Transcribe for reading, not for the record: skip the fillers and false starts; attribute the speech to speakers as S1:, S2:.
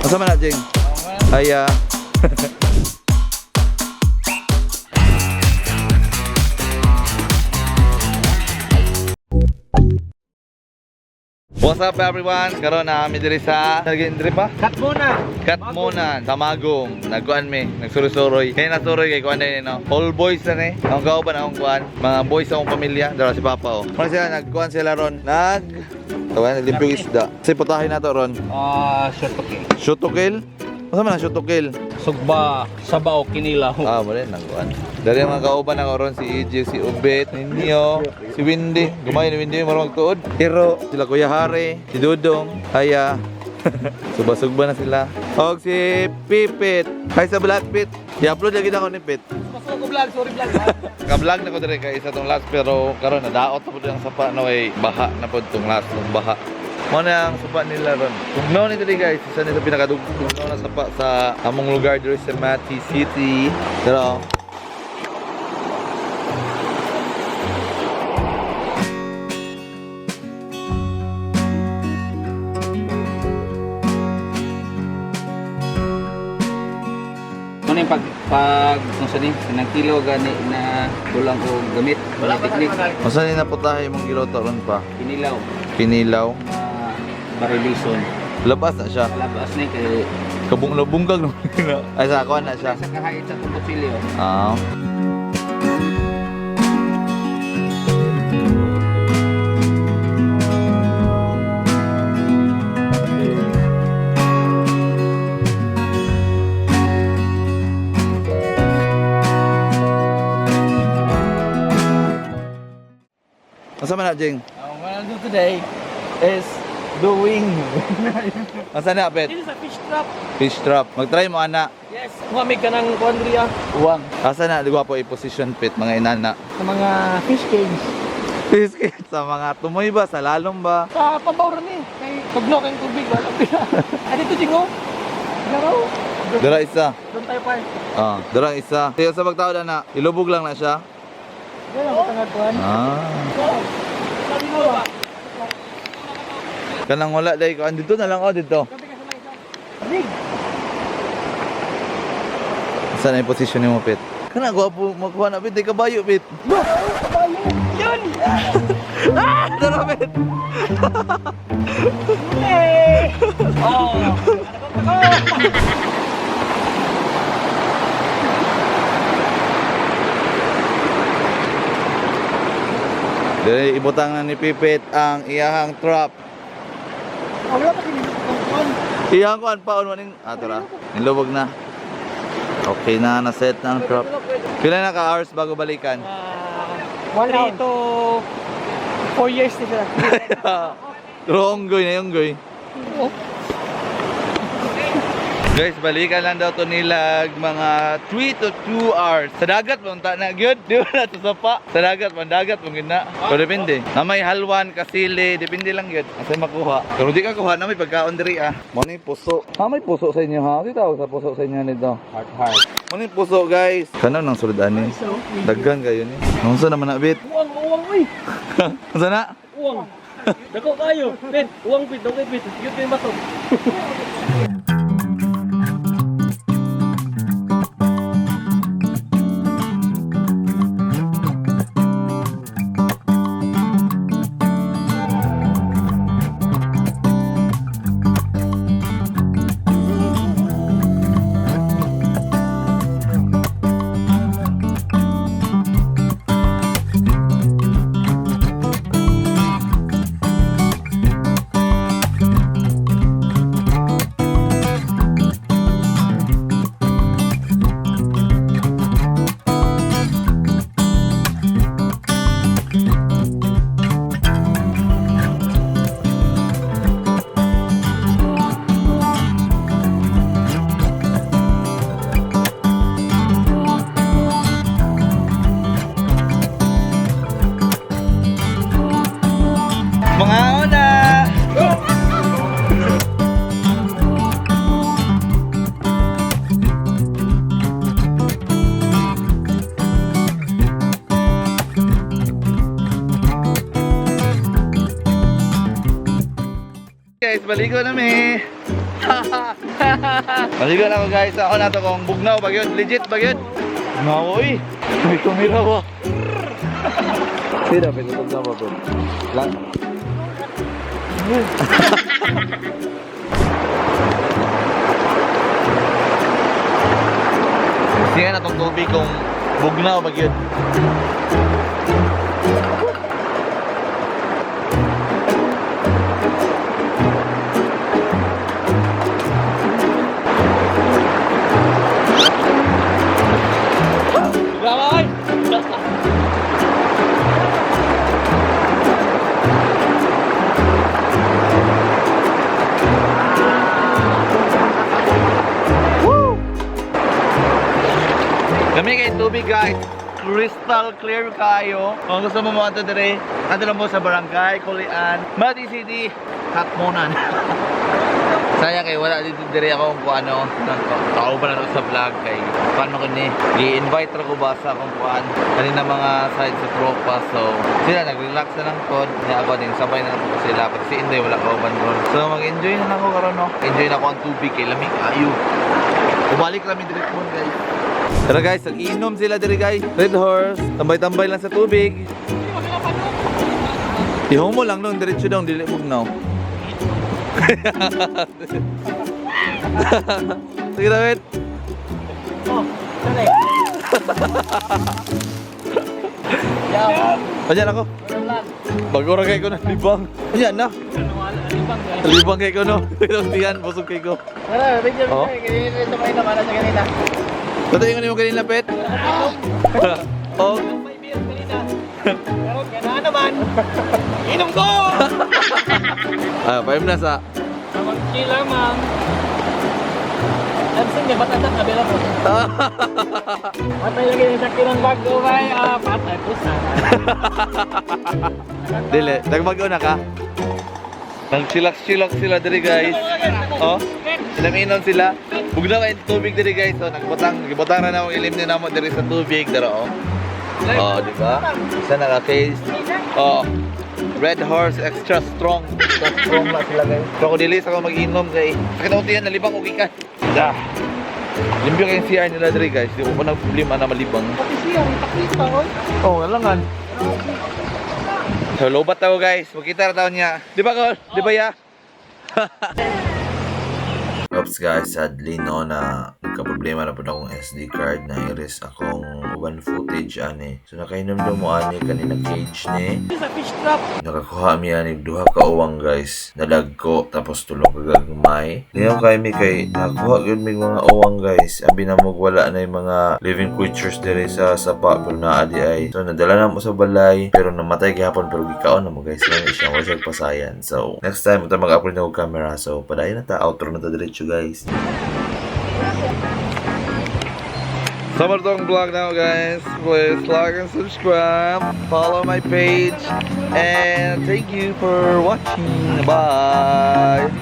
S1: Asa man na, Jing? Ay, ah. What's up, everyone? Karon na kami diri sa naging diri pa?
S2: Cut muna.
S1: Katmonan, Samagong, nagkuan mi, nagsuroy-suroy. Kaya nasuroy kay kuan din no. All boys na ni. Ang kauban akong kuan, mga boys sa akong pamilya, dara si Papa oh. Kuan sila nagkuan sila ron, nag Tawagan, naglimpyo yung isda. Kasi putahin na to ron.
S2: Ah, short okay.
S1: Shoot to kill? Masa man ang shoot to kill?
S2: Sugba, sabaw, kinilaw.
S1: Ah, wala nang kuan. Dari ang mga kauban ako ron si EJ, si Ubet, Ninyo, si Windy. Gumayo ni Windy, marunong magtuod. Hero, sila Kuya Harry, si Dudong, Haya. Suba-sugba na sila. Og si Pipit. Hi sa Black Pit. I-upload lagi na ako ni Pit.
S2: Masuko ko vlog, sorry vlog.
S1: Ka-vlog na ko dire kay isa tong last pero karon nadaot na pud ang sapa na kay baha na pud tong last ng baha. Mo na ang sapa nila ron. Tugnaw ni diri guys, isa ni sa pinakadugtugnaw na sapa sa among lugar diri sa Mati City. Pero
S2: Ano yung pag kung sa ni, kanang kilo gani na kulang og gamit, wala teknik.
S1: Masa ni naputahe imong giluto ron pa?
S2: Kinilaw,
S1: Kinilaw.
S2: na barilison.
S1: Labas na siya.
S2: Labas ni kay
S1: Kabung nabunggag no. Ay sa kuan na siya.
S2: Sa kahayit sa tungkot silyo.
S1: Ah. Asa man na, Jing?
S2: Ang gonna do today is doing
S1: Asa na, Pet?
S3: This is a fish trap.
S1: Fish trap. Mag-try mo, ana.
S3: Yes. Kumamig ka ng kondriya
S2: uwang.
S1: Asa na, di po i-position pit, mga inana.
S3: sa mga fish cage.
S1: Fish cage sa mga tumoy ba, sa lalom ba?
S3: Sa pabawran eh. Kay tugno kayong tubig. Wala pila. Ay dito, Jingo. Garaw.
S1: Dara isa.
S3: Doon tayo pa eh.
S1: Ah, dara isa. Tiyo sa pagtao na, ilubog lang na siya.
S3: Yan ang tangad kuhan.
S1: Ah.
S3: Sabi mo ba?
S1: Kanang wala dai ko. Dito na lang oh dito.
S3: Gabi ka sa lang isa. Big.
S1: Saan na yung position nimo, Pit? Kana gwapo makuha na Pit, di kabayo Pit.
S3: Yun!
S1: Ah, dara Pit.
S3: Hey! Oh! Ano ba ako?
S1: Dili ibutang na ni Pipit ang iyahang trap.
S3: Oh, wala pa kinilok ang kuhan.
S1: Iyahang kuan paon maning ah tara. Nilubog na. Okay na, na-set na ang trap. Pila na ka hours bago balikan?
S3: 3 to 4 years na siya.
S1: Pero unggoy na yung unggoy.
S3: Oh.
S1: Guys, balikan lang daw to nila mga 3 to 2 hours. Sa dagat mo, ta na gyud. Di ba na to sapa? Sa dagat man, dagat mo gyud na. Pero depende. Na may halwan, kasili, depende lang gyud. Asa makuha. Pero di ka kuha na may pagkaon diri ah. Mo ni puso. Ha may puso sa inyo ha? Di tawag sa puso sa inyo nito.
S2: Heart heart.
S1: Mo ni puso guys. Kano nang sulod ani? Daghan kayo ni. Unsa naman na bit?
S3: Uwang, uwang, uy!
S1: Unsa na?
S3: Uwang. Dako kayo. Ben, uwang pit, dako pit. Yun kayo mato.
S1: Mga una! Guys, baligo na mi. Maligo na ako, guys. Ako na to kung bugnaw ba yun. Legit ba yun? Bugnaw, oy. May tumira ba? Sino, pwede bugnaw ba, bro? Lang. Sige na tong tubig kung bugnaw ba yun.
S3: Grabe!
S1: Kami kay tubig, guys. Crystal clear kayo. Kung gusto mo mo dire, ato lang mo sa Barangay Kulian, Mati City, Katmonan. Sayang kay wala dito dire ako kung ano, tao ba na to sa vlog kay paano ko ni i-invite ra ko ba sa akong kuan kanina mga side sa tropa, so sila nag-relax na lang pod niya, ako din sabay na lang ko sila, pero si Inday wala kauban ron, so mag-enjoy na lang ako karon, no. Enjoy na ako ang tubig kay lamig ayo. Bumalik kami direct mo, guys. Tara guys, nag-iinom sila diri, guys. Red Horse, tambay-tambay lang sa tubig. Ihong mo lang nung diretso dong, dili bugnaw. Sige, David.
S3: Oh, sorry.
S1: Ayan ako. Bago ra kay ko na libang. Ayan na. Libang kay ko no. Itong tiyan, busog kay ko.
S3: Tara, video
S1: Oh.
S3: video. Ito pa ina para sa kanina.
S1: Totoo yung mo kanina, Pet? Oh.
S3: May beer kanina. Pero ganahan naman. Inom ko!
S1: Ah, paim na sa.
S3: Amang chill lang, ma'am. Absent niya, ba't atak kabila ko? Patay lagi yung sakit ng bago, bay. Ah, patay po sana.
S1: Dili, nagbago na ka? Nagsilak-silak sila diri, guys. Oh. Ilam-inom sila. Bugnaw kay tubig diri, guys. Oh, nagbutang, gibutang na namo ilim ni namo diri sa tubig dara oh. Oh, di ba? Isa na ka case. Oh. Red Horse extra strong. Extra strong na sila, guys. Pero kung dili sa ako mag-inom kay sakit ako tiyan nalibang og ikan. Da. Limpyo kay CR nila diri, guys. Di ko pa nagproblema na malibang.
S3: Pati siya, pakita, oy.
S1: Oh, alangan. So, lobat ako, guys. Magkita ra taon niya. Di ba, Col? Di ba, ya?
S4: Oops guys, sadly no na nagka-problema na po akong SD card na iris akong uban footage ani. So nakainom daw mo ani kanina cage ni.
S3: Sa fish trap.
S4: Nakakuha mi ani duha ka uwang, guys. Nalagko tapos tulo ka gagmay. Ngayon kay mi kay nakuha gyud mig mga uwang, guys. Abi na mo wala na yung mga living creatures diri sa sapa pero naa di ay. So nadala na mo sa balay pero namatay gihapon pero gikaon na mo, guys. Lami siya, wala siya pasayan. So next time ta mag-upgrade na og camera. So padayon na ta, outro na ta diretso, guys.
S1: Summer tong vlog now, guys. Please like and subscribe. Follow my page. And thank you for watching. Bye.